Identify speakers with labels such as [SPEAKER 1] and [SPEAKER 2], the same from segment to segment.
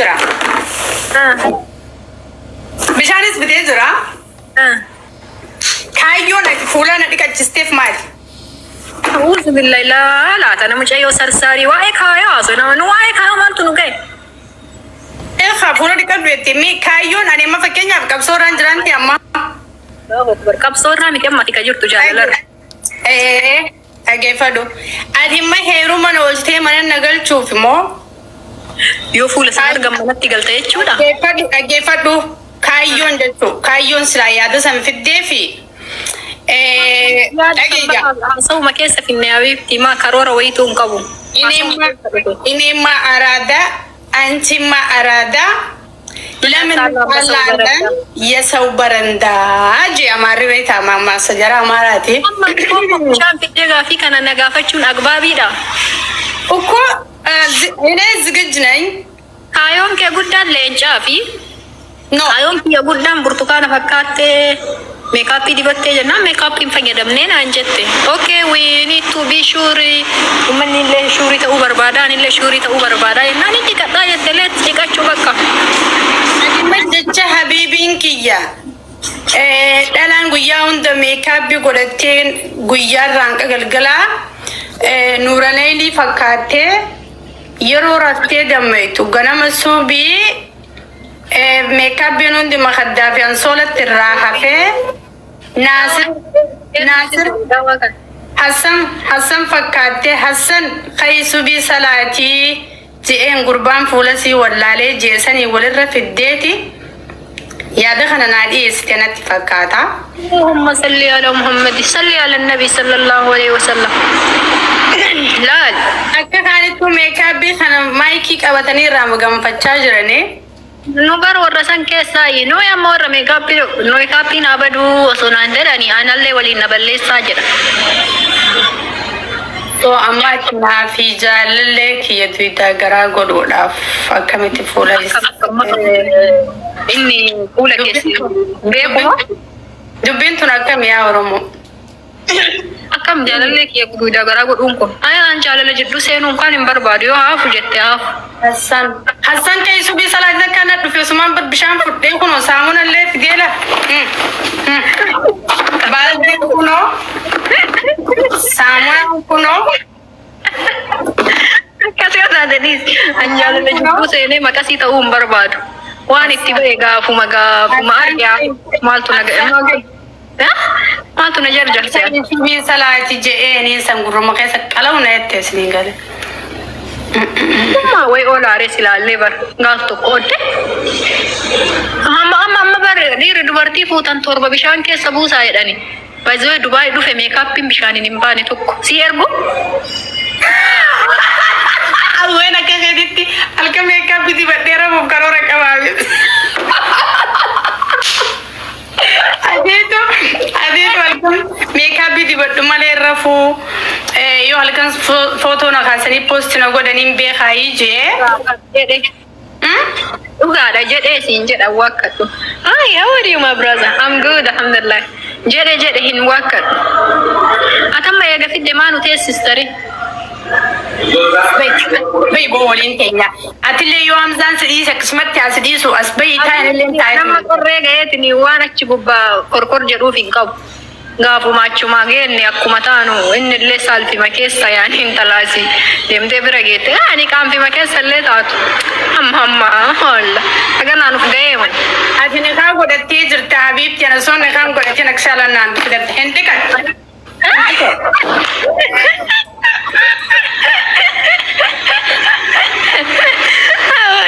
[SPEAKER 1] jira. Bishaanis bitee jira. Kaayyoon ati fuula na dhiqachisteef maali?
[SPEAKER 2] A'uuzu billahi laa laata nama mucayyoo sarsaarii waa'ee kaayaa haasoo nama nu waa'ee kaayaa maaltu nu ga'e?
[SPEAKER 1] Eegaa fuula dhiqadhu jettee mee kaayyoon ani amma fakkeenyaaf qabsoo irraan jiraanti amma.
[SPEAKER 2] Allahu Akbar. Qabsoo irraa miti amma ati ka jirtu jaalalarra.
[SPEAKER 1] Ee dhageeffadhu. Ati imma heeruma na oolchitee mana na galchuuf immoo
[SPEAKER 2] Yoo fuula sana argan manatti galta jechuudha.
[SPEAKER 1] Dhaggeeffadhu dhaggeeffadhu kaayyoon jechuu kaayyoon silaa yaada san fiddee fi
[SPEAKER 2] Yaada san
[SPEAKER 1] dhageeyya.
[SPEAKER 2] bakka haasawuma keessa finne habiibti maa karoora wayiituu hin qabu. Haasawuma
[SPEAKER 1] Ineemma
[SPEAKER 2] keessa dhufe.
[SPEAKER 1] ineemma araada anchimma araada ለምን እንጣላለን የሰው በረንዳ jee Amaarri beektaa mammaaksa jara Amaaraati.
[SPEAKER 2] Amma tokko bishaan fiddee gaafii kana na gaafachuun agbaabiidha.
[SPEAKER 1] እኮ እኔ ዝግጅ ነኝ።
[SPEAKER 2] Kaayoon kee guddaan leencaa fi
[SPEAKER 1] No
[SPEAKER 2] kaayoon kiyya guddaan burtukaana fakkaattee meekaappii dibattee jennaan meekaappii hin fayyadamnee naan jette. Okay, we need to be sure. Uummanni illee shuurii ta'uu barbaada, ani illee shuurii ta'uu barbaada jennaan inni dhiqadhaa jette leet dhiqachuu bakka.
[SPEAKER 1] Ani jecha habiibiin kiyya dhalaan guyyaa hunda meekaappii godhattee guyyaarraa hanqa galgalaa nuuraneelii fakkaattee yeroo raftee dammaytu ganama suubii meekaappiin hundi makaddaa fi ansoolatti irraa hafee Naasir Naasir Hassan Hassan fakkaattee Hassan kayi subii salaatii je'een gurbaan fuula sii wallaalee jeesanii walirra fiddeeti yaada kana naa dhiyeessite natti fakkaata.
[SPEAKER 2] اللهم صل على محمد صل على النبي صلى الله عليه وسلم laal
[SPEAKER 1] Akka kaanittuu meekaappii kana maayikii qabatanii irraa maganfachaa jiranii.
[SPEAKER 2] Nu bar warra san keessaa nuyi amma warra meekaappii meekaappiin abaduu osoo naan jedhani anallee waliin na balleessaa jedha.
[SPEAKER 1] So amma ati naa fi jaalallee kiyya duwidaa garaa godhuudhaaf akkamitti fuula
[SPEAKER 2] Inni fuula keessi beekuma.
[SPEAKER 1] Dubbiin tun akkami yaa Oromoo?
[SPEAKER 2] Akkam jaalallee kiyya duwidaa garaa godhuun kun. Ayaan jaalala jidduu seenuun kan hin barbaadu yoo haafu jette haafu.
[SPEAKER 1] Hassan Hassan kee subii salaata kana dhufe osumaan bar bishaan fudhee kunoo saamuna illee fidee la. Baaldeen kunoo saamunaan kunoo
[SPEAKER 2] Akkas yoo taataniis an jaalala jidduu seenee maqasii ta'uu hin barbaadu. Waan itti ba'e gaafuma gaafuma argaa maaltu na ga'e maaltu maaltu na jarjarse.
[SPEAKER 1] Subii salaati je'eenii san gurruma keessa qalawu na jettee isiniin gale.
[SPEAKER 2] Ummaa wayi oolaaree silaallee bar gaaf tokko oodde. Amma amma amma bar dhiirri dubartii fuutan torba bishaan keessa buusaa jedhani. Baay'ee Dubaay dhufe meekaappiin bishaaniin hin baane tokko. Si ergu?
[SPEAKER 1] Alween akka keetitti halkan meekaappii dibadhee rafuuf karoora qabaa miti. Adeetu adeetu halkan meekaappii dibadhu malee rafuu yoo halkan footoo na kaasanii poosti na godhaniin beekaayii jee.
[SPEAKER 2] Jedhe. Dhugaadha jedhee siin jedha waakkadhu. Hi, how are you, my brother? I'm good, alhamdulillah. Jedhe jedhe hin waakkadhu. Atamma eega fidde maa nu teessistare?
[SPEAKER 1] Bayi boo waliin teenya. Atillee yoo Hamzaan si dhiise akkasumatti as dhiisu as bayi taa'an illee
[SPEAKER 2] Nama
[SPEAKER 1] taa'e.
[SPEAKER 2] qorree ga'eetiin waan achi gubbaa korkor jedhuuf hin qabu. Gaafuma achumaa geenne akkuma taanu inni illee saalfima keessa yaani intalaasi deemtee bira geette ani qaanfima keessa illee taatu. Amma amma holla. Haganaan uf ga'ee man.
[SPEAKER 1] Ati nikaa godhattee jirta habiibti ana osoo nikaan godhatiin akka shaalan fidatte hin dhiqattu.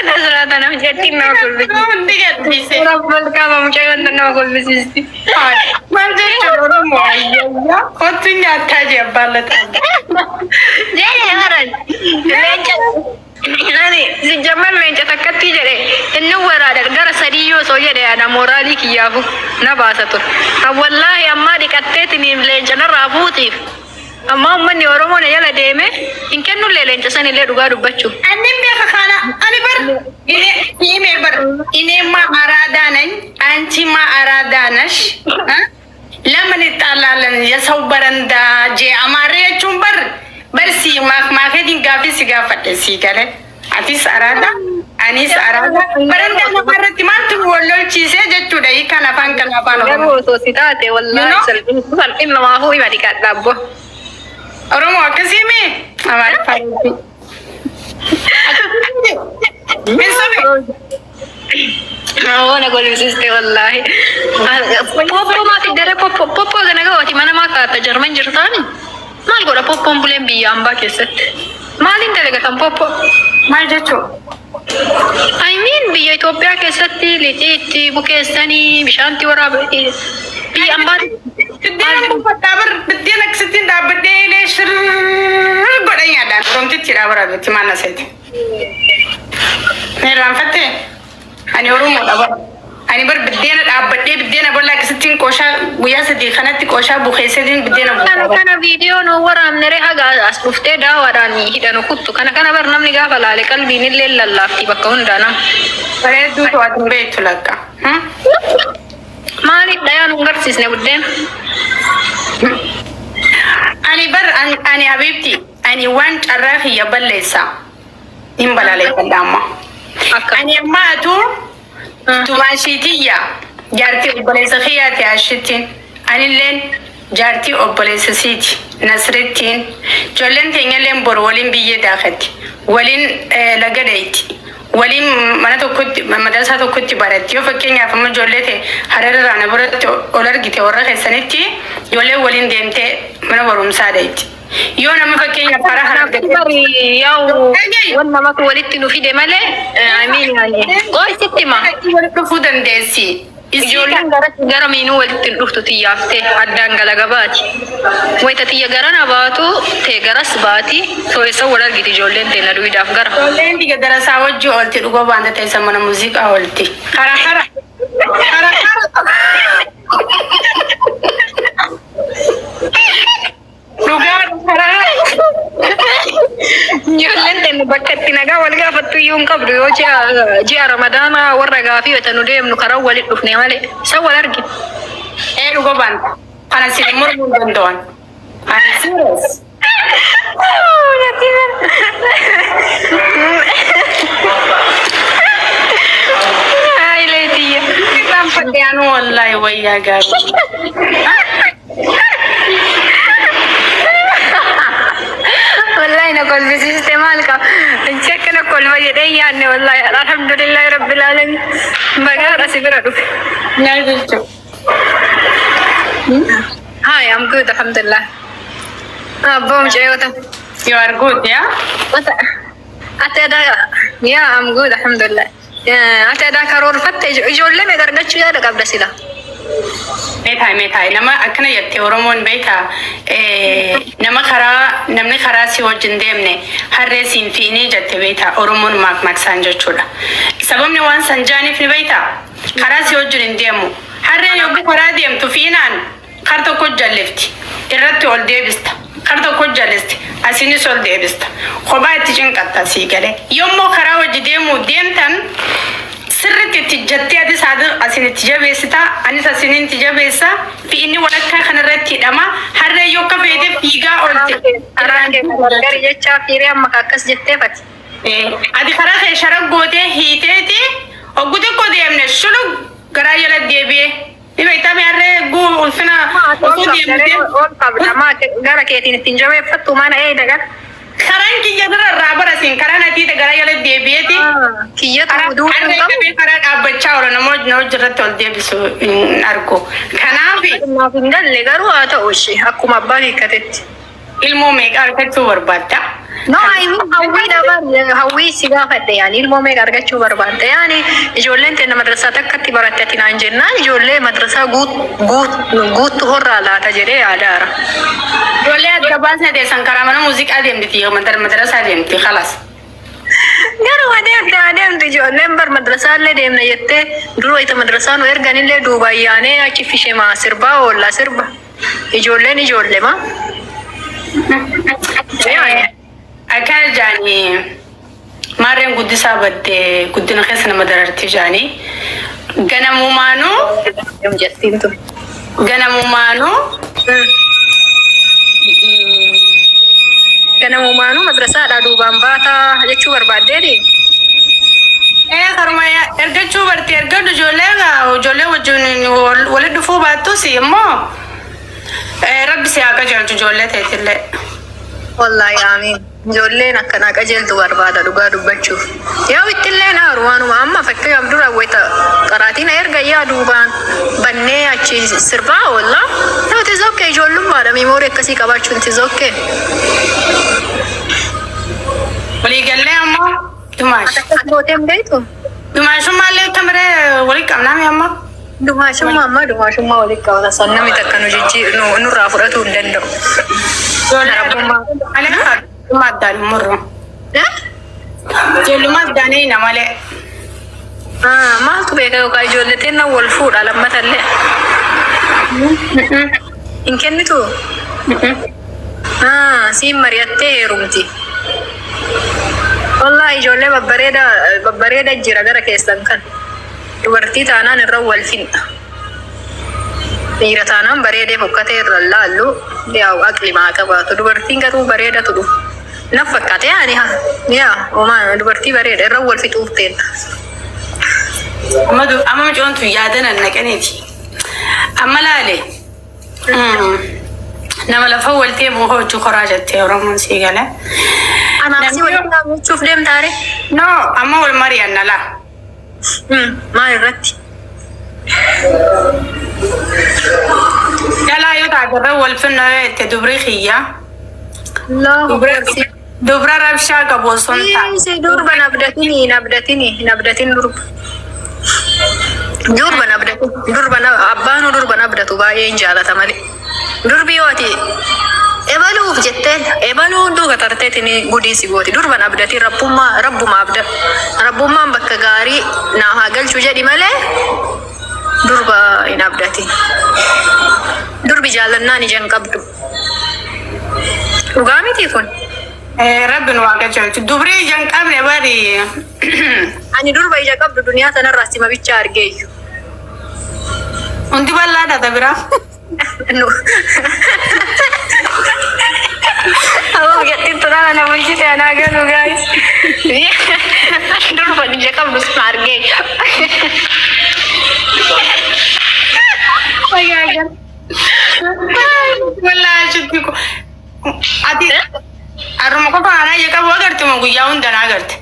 [SPEAKER 2] Nasraata nama jettiin nama kolfisiisti.
[SPEAKER 1] Hin dhiqattise.
[SPEAKER 2] Rabbal qaama mucayyoon nama kolfisiisti.
[SPEAKER 1] Maal jechuun Oromoo ayyayyaa kottu nyaattaa jee abbaan laxaa.
[SPEAKER 2] Jedhe baran. Leenca ani sijjamman leenca takkatti jedhe inni waraadha gara sadii yoo osoo jedhe ana mooraalii kiyyaafu na baasa ture. Kan wallaahi ammaa dhiqatteetiin leenca narraa fuutiif. Ammaa uummanni Oromoo na jala deeme hin kennullee leenca sanillee dhugaa dubbachuu.
[SPEAKER 1] Annin beeka kana ani bar ine ime bar እኔማ አራዳ ነኝ፣ አንቺማ አራዳ ነሽ። እ? ለምን ይጣላለን? የሰው በረንዳ jee Amaarri jechuun bar bar si maakeetiin gaafii si gaafadhe si gale atis araada Anis araada. Barandaa namaa irratti maaltu wal lolchiisee jechuudha hiikaan afaan kana afaan
[SPEAKER 2] Garuu
[SPEAKER 1] Oromoo.
[SPEAKER 2] osoo si taate
[SPEAKER 1] You
[SPEAKER 2] wallaahi
[SPEAKER 1] know?
[SPEAKER 2] salphina namaafuu hima dhiqadha abbo.
[SPEAKER 1] Oromoo akkasii mee? Amaariffaa. Hin sobe.
[SPEAKER 2] Ona kolfisiiste wallaahi. Poppoo maa fiddere poppoo poppoo kana gawaati mana maa kaa'atta Jarman jirtaani? Maal godha poppoon buleen biyya ambaa keessatti? Maaliin dalagatan poppoo?
[SPEAKER 1] Maal jechuu?
[SPEAKER 2] I mean, biyya Itoophiyaa keessatti lixii itti bukeessanii bishaanti waraaba biyya ambaatti.
[SPEAKER 1] Biddeena uffadhaa bar biddeena akkasittiin dhaabbadhee ilee shirr godhan yaadaan Oromtichi dha bara beekti maal na seete. Irraanfattee? Ani Oromoodha bara. Ani bar biddeena dhaabbadhee biddeena bal'aa akkasittiin qooshaa guyyaa 3 kanatti qooshaa bukeesseetiin biddeena
[SPEAKER 2] Kana
[SPEAKER 1] buusaa.
[SPEAKER 2] kana viidiyoo nu waraabnere haga as dhuftee daawaadhaan hidhanu kuttu kana kana bar namni gaafa laale qalbiin illee lallaafti bakka hundaa nama.
[SPEAKER 1] Bareedduu to'atu hin beektu lakka.
[SPEAKER 2] Maaliif dhayaa nu garsiisne buddeena?
[SPEAKER 1] Ani bar ani habiibti ani waan carraa kiyya balleessa hin balaaleffadha amma.
[SPEAKER 2] Akka.
[SPEAKER 1] Ani amma atuu tumaashiitiyya jaartii obboleessa kiyyaati ashittiin anilleen jaartii obboleessa siiti Nasrittiin ijoolleen teenyalleen boru waliin biyyee daakatti waliin laga dheeyti waliin mana tokkotti madrasaa tokkotti baratti. Yoo fakkeenyaaf amma ijoollee ta'e Hararraa na biratti ol argite warra keessanitti ijoolleen waliin deemtee mana barumsaa dheeyti. Yoo nama fakkeenyaaf karaa kana
[SPEAKER 2] Kanaaf bari yaa'u wan namatu walitti nu fide malee, I mean, yani qoy sitti hima.
[SPEAKER 1] Walitti dhufuu dandeessi. Isii
[SPEAKER 2] Ijoolleen gara gara miinuu walitti hin dhuftu xiyyaaftee addaan galagabaati. Wayita xiyya garana baatu tee garas baati sooressan wal argiti ijoolleen tee na duwidaaf gara.
[SPEAKER 1] Ijoolleen biyya darasaa wajji oolti dhugoo baanta teessa mana muuziqaa oolti. Kara kara. Kara kara. Dhugaa karaa.
[SPEAKER 2] Ijoolleen teenna bakka itti nagaa wal gaafattu iyyuu hin qabdu yoo ji'a Ramadaanaa warra gaafii wayita nu deemnu karaa walitti dhufne malee isa wal argina.
[SPEAKER 1] Ee, dhugoo baanta. Kana si mormuu hin danda'an. I'm serious.
[SPEAKER 2] Ay, leetiyya.
[SPEAKER 1] Irraanfadhe anuu wallaahi wayyaa gaarii.
[SPEAKER 2] Wallahi na kolfisiiste maal qaba. Inchi akkana kolfa jedhee hin yaadne wallahi. Alhamdulillahi rabbil alamin. Bagaadha si bira dhufe.
[SPEAKER 1] Nyaata jechuudha.
[SPEAKER 2] Hi, I'm good, alhamdulillah. Abboo mucayyoo.
[SPEAKER 1] You are good, yeah?
[SPEAKER 2] Ati adaa, yeah, I'm good, alhamdulillah. Ati adaa karoorfatte ijoollee meeqa argachuu yaada qabda sila?
[SPEAKER 1] Meetaa meetaa nama akkana jette Oromoon beekaa nama karaa namni karaa si wajjin deemne harree siin fiinii jette beekaa Oromoon maak maksaan jechuudha. Sababni waan san jaaniif ni beektaa karaa si wajjin hin deemu. Harreen yogguu karaa deemtu fiinaan kar tokko jallifti irratti ol deebista. Kar tokko jallisti asiinis ol deebista. Kophaa itti cinqatta sii galee. Yommuu karaa wajji deemuu deemtan sirriitti itti jettee atis asin itti jabeessita anis asiniin itti jabeessa fi inni walakkaa kanarratti hidhama harree yoo akka feete fiigaa oolte.
[SPEAKER 2] Karaan kee gargari jechaa fiiree amma akkas jettee fati.
[SPEAKER 1] Ati karaa kee shara gootee hiiteeti oggu xiqqoo deemne shulug garaa jala deebi'ee. Ni beektaa mee harree guu ulfina osoo deemtee.
[SPEAKER 2] Ol qabda maa gara keetiin ittiin jabeeffattu mana eeyda gara.
[SPEAKER 1] Karaan kiyya dura irraa barasiin karaa natiite garaa jala deebi'eeti.
[SPEAKER 2] Kiyyatu duuba hin
[SPEAKER 1] Harree
[SPEAKER 2] qabu.
[SPEAKER 1] qabee karaa dhaabbachaa oola namoonni na hojii ol deebisu hin argu. Kanaaf
[SPEAKER 2] Naaf hin galle garuu haa ta'u ishee akkuma abbaan hiikkatetti.
[SPEAKER 1] Ilmoo meeqa argachuu barbaadda?
[SPEAKER 2] No, I mean, hawwii dhaban hawwii si gaafadhe yaani ilmoo meeqa argachuu barbaadde yaani ijoolleen teenya madrasaa takkatti baratte ati naan jennaan ijoollee madrasaa guuttu horraa laata jedhee yaadaara.
[SPEAKER 1] Ijoollee adda baasne teessan karaa mana muuziqaa deemti madrasaa deemti خلاص.
[SPEAKER 2] Garuu adeemte adeemte ijoolleen bar madrasaallee deemna jettee dura ita madrasaa nu erganillee duubaan yaanee achi fishemaa sirbaa oollaa sirba. Ijoolleen ijoollema.
[SPEAKER 1] Akkana jaanii maarreen guddisaa baddee guddina keessa nama dararti jaanii ganamumaanuu
[SPEAKER 2] Jettiin tun.
[SPEAKER 1] Ganamumaanuu
[SPEAKER 2] Ganamumaanuu madrasaadhaa duubaan baataa jechuu barbaaddeeti.
[SPEAKER 1] Ergachuu barte ergadhu ijoollee egaa ijoollee wajjin walitti dhufuu baattus immoo rabbi si haa qajeelchu ijoollee teetillee.
[SPEAKER 2] Wallaahi aamiin. Ijoolleen akkanaa qajeeltu barbaada dhugaa dubbachuuf. Yaa ittillee naaru waanuma amma fakkeenyaaf dura wayita qaraatiin erga yaa duubaan bannee achi sirbaa oolla. No, it is okay, ijoollummaadha, memory akkasii qabaachuun it is okay.
[SPEAKER 1] Waliigallee ammoo dumaash.
[SPEAKER 2] Akkas gooteen beektu?
[SPEAKER 1] Dumaashummaallee tamiree walii qabnaami amma.
[SPEAKER 2] Dumaashummaa amma dumaashummaa walitti qabata san namni takka nu jijjii nurraa fudhatuu hin danda'u.
[SPEAKER 1] Ijoollee malee ijoollummaa addaan hin murru. Ijoollummaa addaan hiina malee.
[SPEAKER 2] Maaltu beeka, yookaan ijoollee teenna wal fuudha lammatallee. Hin kennitu? Siin mari'attee heerumti. Wallaahi ijoollee babbareeda babbareeda jira gara keessan kan. Dubartii taanaan irra wal finna. Dhiira taanaan bareedee fokkatee irra laallu, yaa'u aqli maa qabaatu. Dubartiin garuu bareedatu dhufu. Naf fakkaate yaani haa. Yaa homaa dubartii bareeda irra wal fixuuf teenna.
[SPEAKER 1] Amma amma mucoon tun yaada nan naqaniiti. Amma laale. Nama lafa waltee muka hojii koraa jettee Oromoon sii gale.
[SPEAKER 2] Anaaf si walitti dhaabachuuf deemtaare?
[SPEAKER 1] No, amma wal mari'anna laa.
[SPEAKER 2] Maal irratti?
[SPEAKER 1] Dhalaa yoo taate irra wal finna yoo jette dubri kiyya.
[SPEAKER 2] Allahu Akbar.
[SPEAKER 1] Dubra rabshaa qabu osoo hin taane.
[SPEAKER 2] Dhiisi, durba nabdatini nabdatini nabdatin durba. Durba nabdatin, durba abbaanu durba nabdatu baay'ee hin jaalata malee. Durbi yoo ati ebaluuf jetteen ebaluu hunduu gatarteetiin gudii si gooti. Durba nabdatin, rabbummaa rabbuma abda. Rabbummaan bakka gaarii naa haa galchu jedhi malee durba hin abdatin. Durbi jaallannaan ija hin qabdu. Dhugaa miti kun?
[SPEAKER 1] Rabbi nu haa qajeelchu. Dubri ija hin qabne bari.
[SPEAKER 2] Ani durba ija qabdu duniyaa tanarraa sima bicha argeeyyu.
[SPEAKER 1] Hundi bal'aadha ta biraa.
[SPEAKER 2] No. Aboo biyyattiin tunana na bulchite anaa galu guys. Durba ija qabdu sima argeeyyu.
[SPEAKER 1] Wallaahi shitti ko. Ati haruma qofa anaa ija qabu agarte moo guyyaa hunda na agarte?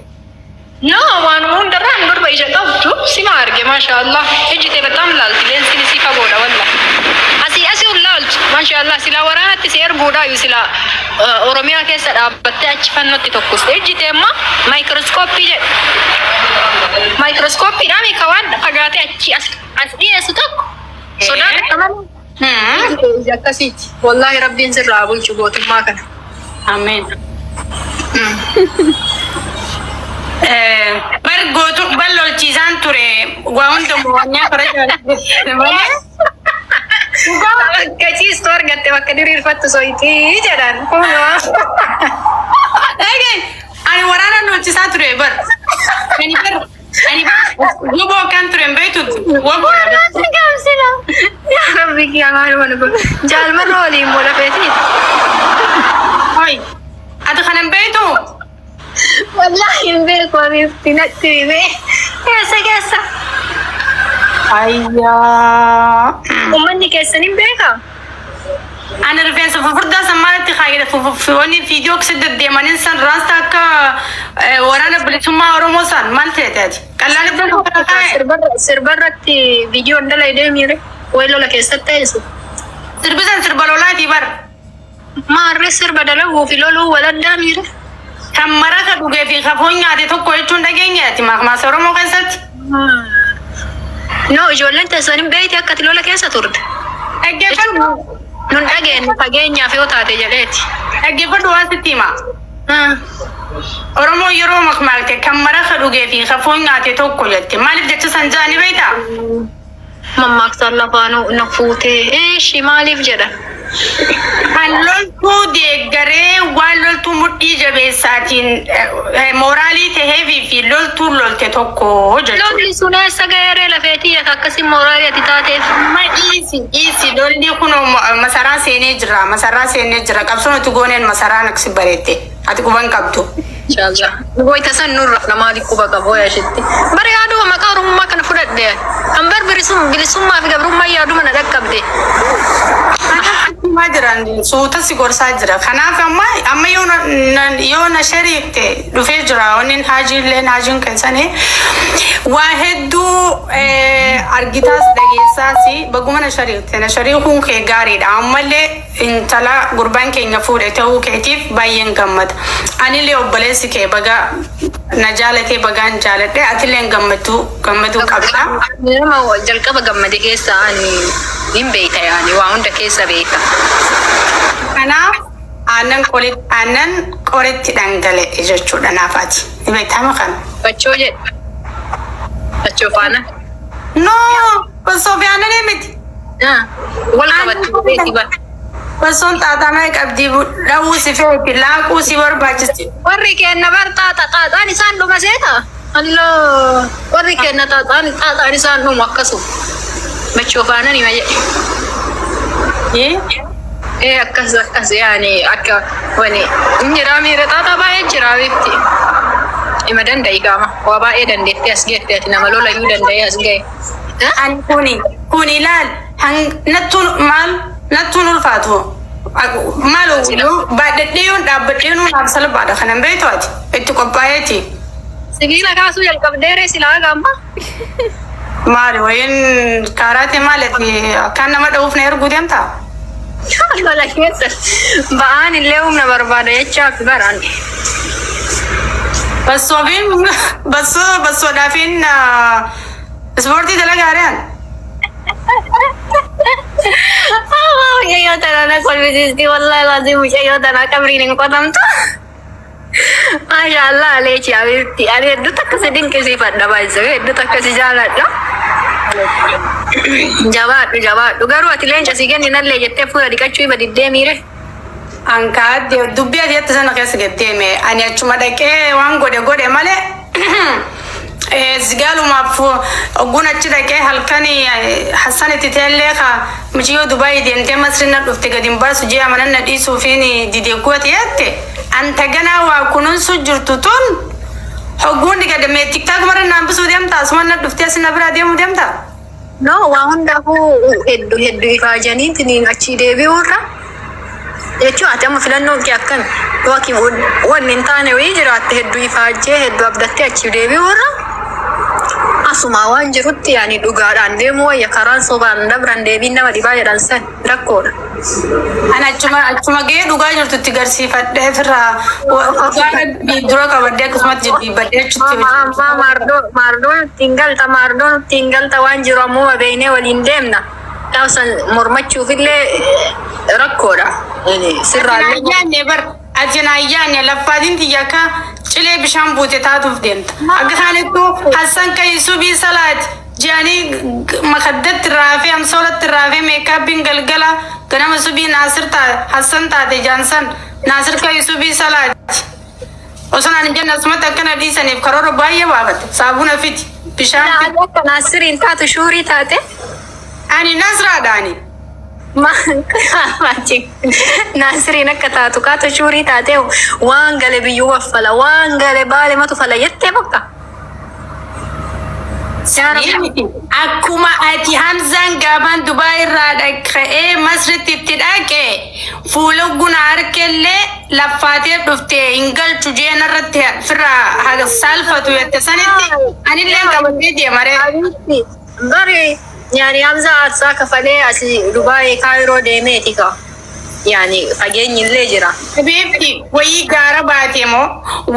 [SPEAKER 2] No, waan hundarraan durba ija qabdu sima arge, masha Allah. Iji tee በጣም laalti, leensiin isii fagoodha walla. Asii asii ol laaltu, masha Allah, silaa waraanatti si erguudhaayu silaa Oromiyaa keessa dhaabbattee achi fannotti tokkuste. Iji tee immoo maayikirooskooppii jedhu. Maayikirooskooppiidhaan ka waan fagaatee achi as as dhiyeessu tokko. Sodaan akka malee. Iji tee ija akkasiiti. Wallaahi rabbiin sirraa bulchu gootummaa kana.
[SPEAKER 1] Ameen. Bar gootu bar lolchiisaan ture waa hunda mo'annaa karaa jaalladhe.
[SPEAKER 2] Bakka ciistu argatte, bakka diriirfattu soyitii jedhan. Kunoo.
[SPEAKER 1] Eegee ani waraana lolchisaa ture bar. Ani bar ani bar woboo kan ture hin beektu woboo.
[SPEAKER 2] Gamsina. Yaa Rabbi kiyya, maaluma nu godhu. Jaalmarra waliin moo lafeetii?
[SPEAKER 1] Hoi. Ati kana hin beektu?
[SPEAKER 2] Wallaahi hin beeku, abiifti natti himee. Keessa keessa.
[SPEAKER 1] Ayyaa.
[SPEAKER 2] Uummanni keessan hin beekaa?
[SPEAKER 1] Ani rifeensa fufurdaa san maalitti kaayedha? Wanni viidiyoo keessa deddeemaniin san raasta akka waraana bilisummaa Oromoo san maal ta'e ati? Qallaan iddoo kana kaa'e.
[SPEAKER 2] Sirbarratti viidiyoon dala deemiire. Wayi lola keessatti ta'esu.
[SPEAKER 1] Sirbi san sirba lolaatii bar.
[SPEAKER 2] Maarree, sirba dalaguu fi loluu waladdaa miire.
[SPEAKER 1] Kan maraka dhugee fi kafoon nyaate tokko jechuun dhageenya ati maakmaasa Oromoo keessatti.
[SPEAKER 2] No, ijoolleen teessan hin beeyti akka ati lola keessa turte.
[SPEAKER 1] Dhaggeeffadhu.
[SPEAKER 2] Nun dhageenye, fageenyaaf yoo taate jedheeti.
[SPEAKER 1] Dhaggeeffadhu, waan sitti hima. Oromoo yeroo makmaakte kan maraka dhugee fi kafoon nyaate tokko jette. Maaliif jecha san jaani beektaa?
[SPEAKER 2] Mammaaksaan lafaanuu na fuutee. Eeshi, maaliif jedha?
[SPEAKER 1] Kan loltuu deeggaree waan loltuu mudhii jabeessaatiin mooraalii taheefii fi loltuun lolte tokko jechuudha.
[SPEAKER 2] Lolli sun eessa ga'eeree lafeetii akka akkasii mooraalii ati taateef?
[SPEAKER 1] Amma dhiisi dhiisi, lolli kun masaraa seenee jira, masaraa seenee jira. Qabsoon ati gooneen masaraan aksi bareette ati quban qabdu.
[SPEAKER 2] Inshallah. Wayita san nurra maaliif quba qabu yaashitti. Bara yaaduma maqaa Oromummaa kana fudhadhe. Kan bar bilisummaa fi gabrummaa yaaduma na dhaqqabde.
[SPEAKER 1] Himaa jiran suuta si gorsaa jira. Kanaaf amma yoo na shariifte dhufee jira. Wanni haajiilleen haajiin keessanii waa hedduu argitaas dhageessaas baguma na shariifte, na shariikuun kee gaariidha. Ammallee intala gurbaan keenya fuudhe ta'uu keetiif baay'een gammada. Anillee obboleessi kee baga na jaalatee, bagaan jaaladhe, atillee gammachuu gammaduu qabda.
[SPEAKER 2] Nama jalqaba gammade keessa ani hin beeyta, yaani waa hunda keessa beeyta.
[SPEAKER 1] Kanaaf aannan qoritti dhangala'e jechuudha naaf ati. Ni beektama kana.
[SPEAKER 2] Bachoo jedhe. Bachoo faana.
[SPEAKER 1] No, osoo fi aannanii miti.
[SPEAKER 2] Wal qabatte beeki bara.
[SPEAKER 1] Osoon xaaxamee qabdii dhawuu si feeti, laaquu si barbaachisi.
[SPEAKER 2] Warri kenna bar xaaxa xaaxaan isaan dhuma seeta. Alloo, warri kenna xaaxaan xaaxaan isaan dhumu akkasuma. Bachoo faana nima jedhe. Ee, akkas akkas, yaani akka wani hin jira, miira xaaxaa baay'ee jira beekti. Ima danda'i qaama waa baay'ee dandeettee as geette, ati nama lolayyuu danda'ee as ga'e.
[SPEAKER 1] Ani kuni ilaal, nattuun maal nattuun ulfaatu. Maal baadhadhee yoon dhaabbadhee nuun naaf salphaadha, kanan beektu ati itti qophaa'eeti.
[SPEAKER 2] Sibiila kaasuu jalqabdeeree silaa gaamma.
[SPEAKER 1] Maali wayiin kaaraate, maali ati akkaan nama dha'uuf na erguu deemtaa?
[SPEAKER 2] Lola keessa ba'aan illee humna barbaada jechaaf baraan.
[SPEAKER 1] Bassoofiin bassoo bassoodhaafiin ispoortii dalagaadhaan.
[SPEAKER 2] Mucayyoo tana na kolfisiisti, wallahi laazim, mucayyoo tana qabriin hin qotamtu. Maashaallah aleechi habiibti, ani hedduu takka si dinqisiifadha, baay'isee hedduu takka si jaaladha. Jabaadhu, jabaadhu, garuu ati leenca si kenninallee jettee fuula dhiqachuu hiba diddee miire.
[SPEAKER 1] Ankaa dubbii ati jette sana keessa gaddeeme, ani achuma dhaqee waan godhe godhe malee zigaalumaaf ogguun achi dhaqee halkan Hassan itti teellee ka mucayyoo Dubaayii deemtee Masri na dhufte gadi hin baasu jee amanan na dhiisuufiin didee gooti jette. Anta ganaa waa kunuunsu jirtu tun hogguun dhiqadame TikTok marra naan bisuu deemta, asuma na dhuftee as na biraa deemuu deemta.
[SPEAKER 2] No, waa hundaafuu hedduu hedduu ifaajaniitiin achii deebi'uurra jechuun ati amma filannoon kee akkami? Yookiin wanni hin taane wayii jiraatte, hedduu ifaajjee hedduu abdattee achii deebi'uurra asuma waan jirutti yaani dhugaadhaan deemuu wayya. Karaan sobaan dabran deebiin nama dhibaa jedhan san rakkoodha.
[SPEAKER 1] Ani achuma gahee dhugaa jirtu itti garsiifadhee ofirraa dhugaa dura qabadhee akkasumatti jilbiibbadhee achitti.
[SPEAKER 2] Amma maardoo maardoon ittiin galta, maardoon ittiin galta, waan jiru ammuma beeknee waliin deemna. Taasisan mormachuufillee rakkoodha. Sirraallee.
[SPEAKER 1] Ayyaanne bar, ati na ayyaanne, laffaatiin tiyya akka cilee bishaan buute taatuuf deemta. Akka kaanittuu Hassan kayi subii salaati jedhanii makaddatti raafee, amsoolatti raafee, meekaappiin galgala ganama subii Naasir Hassan taate jaansan Naasir kayi subii salaati. Osoo naan hin jenne asumatti akkana dhiisaniif karoora baay'ee baafatte. Saabuna fiti, bishaan fiti.
[SPEAKER 2] Akka Naasiriin taatu shuurii taate.
[SPEAKER 1] Ani Nasraadhaani.
[SPEAKER 2] Naasiriin akka taatu kaatu shuurii taate, waan gale biyyuu waffala, waan gale baale matu fala jettee bakka.
[SPEAKER 1] Akkuma ati Hamzaan gaafaan Dubaay irraa dhaqee Masritti itti dhaqe fuula guna harkellee laffaatee dhufte hin galchu jee narratti firraa saalfatu jette sanitti anillee qabatee deemaree.
[SPEAKER 2] Bari yaani Hamza aarsaa kafalee asii Dubaay Kaayiroo deemeeti ka. Yaani fageenyi illee jira.
[SPEAKER 1] Habiibti, wayii gaara baate moo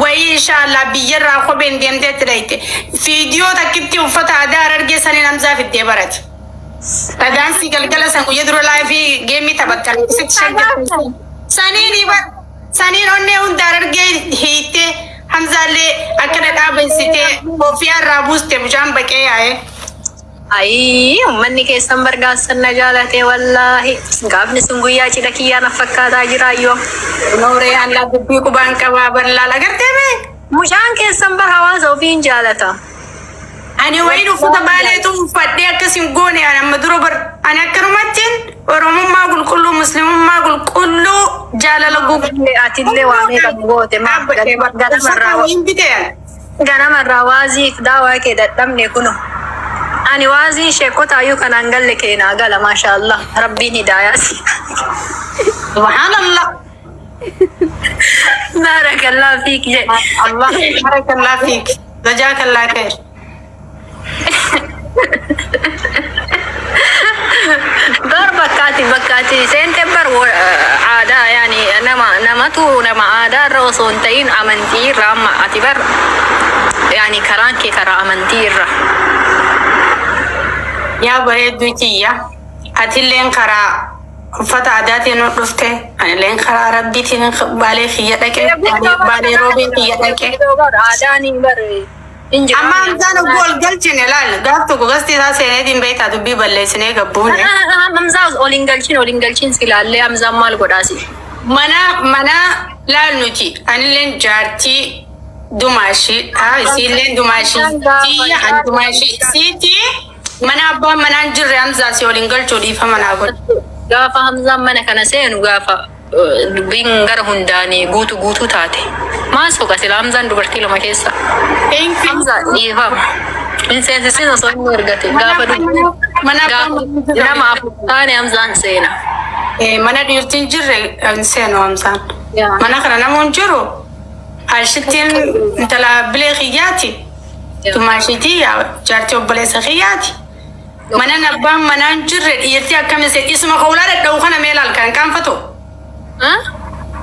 [SPEAKER 1] wayii inshaallah biyyarraa kopheen deemtee itti dhayite. Fiidiyoo takkitti uffata aadaa Harargee saniin Hamzaa fiddee barate. Daansii galgala san guyya dura laayifii geemii taphattan sitti shaggartu. Saniin bar saniin onnee hunda Harargee hiittee, Hamzaallee akkana dhaabeessitee koofiyaa irraa buuste, mucaan baqee yaa'ee.
[SPEAKER 2] Ayii, uummanni keessan bargaassan na jaalate, wallaahi. Gaafni sun guyyaa cidha kiyyaa na fakkaataa jiraayyoo.
[SPEAKER 1] Nooree allaa dubbii qubaan qabaa bal'aal agartee mee?
[SPEAKER 2] Mucaan keessan bar hawaasa ofiin jaalata.
[SPEAKER 1] Ani wayiin uffata baaleetu uffadhee akkas hin goone, ani amma dura bar Ani akkanumattiin Oromummaa qulqulluu, Muslimummaa qulqulluu, jaalala
[SPEAKER 2] Atillee waa meeqa nu goote maa
[SPEAKER 1] Uffata wayiin bitee.
[SPEAKER 2] Ganamarraa waaziif daawaa kee dadhabne kuno. Ani waaziin sheekotaayyuu kanaan galle keenaa gala, maashaallah, Rabbiin hidaayaa si.
[SPEAKER 1] Subhaanallah.
[SPEAKER 2] Baarakallah fiik jedhe.
[SPEAKER 1] Allah, barakallah fiik. Jazaakallah khair.
[SPEAKER 2] Bar bakkaati seente bar aadaa, yaani nama namatu nama aadaa irra osoo hin ta'in amantii irra. Amma ati bar yaani karaan kee karaa amantii irra.
[SPEAKER 1] Yaa bareedduu kiyya. Atilleen karaa uffata aadaatiin nu dhufte. Anilleen karaa Rabbiitiin Baalee kiyya dhaqe. Baalee Roobee kiyya dhaqe.
[SPEAKER 2] Aadaan hin bar hin jiru.
[SPEAKER 1] Amma Hamzaan ogguu ol galchine, laal, gaaf tokko gasti isaa seeneetiin beektaa dubbii balleessinee gabbuune.
[SPEAKER 2] Hamzaa ol hin galchin, ol hin galchin, silaallee Hamzaan maal godhaasi?
[SPEAKER 1] Mana laal, nuti anilleen jaartii dumaashii isiilleen dumaashii tiyya, ani dumaashii siiti. Mana abbaan manaan jirre Hamzaa si ol hin galchuu, dhiifama naa godhu.
[SPEAKER 2] Gaafa Hamzaan mana kana seenu, gaafa dubbiin gara hundaanii guutu guutuu taate. Maal soqa sila Hamzaan dubartii lama keessa?
[SPEAKER 1] Thank you.
[SPEAKER 2] Hamzaa, dhiifama. Hin seensisin osoo inni ergate gaafa dubbiin
[SPEAKER 1] Mana abbaan
[SPEAKER 2] gaafa nama afur taane Hamzaan seena.
[SPEAKER 1] Mana dhiirtiin jirre hin seenu Hamzaan. Mana kana namuun jiru Ashittiin intala bilee kiyyaati. Dumaashiitii jaartii obboleessa kiyyaati. Mana abbaan manaan jirre dhiirtii akkamiin seeti? Isuma kawulaa dhadha'u kana mee laal, kan qaanfatu.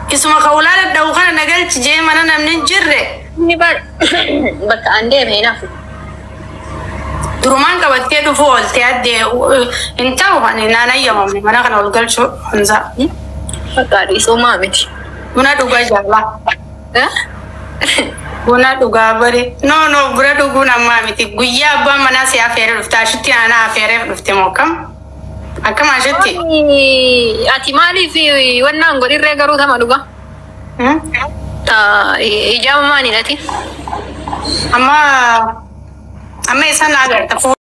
[SPEAKER 1] Isuma kawulaa dhadha'u kana nagalchi jee mana namni hin jirre.
[SPEAKER 2] Inni bar bakka an deeme hin hafu.
[SPEAKER 1] Durumaan qabattee dhufuu ooltee addee hin ta'u, ani naan ayyamamne mana kana ol galchuu Hamzaa.
[SPEAKER 2] Bakka dhiisumaa miti.
[SPEAKER 1] Buna dhugaa jaalaa. Buna dhugaa bare. No, no, buna dhuguun ammaa miti. Guyyaa abbaan manaa si afeeree dhufte. Ashitti aanaa afeeree dhufte moo akkam? Akkam ashitti?
[SPEAKER 2] Ati maaliif wannaan godhirree garuu tama dhugaa? Ta ijaaba maal hidhati?
[SPEAKER 1] Amma amma isaan agarta.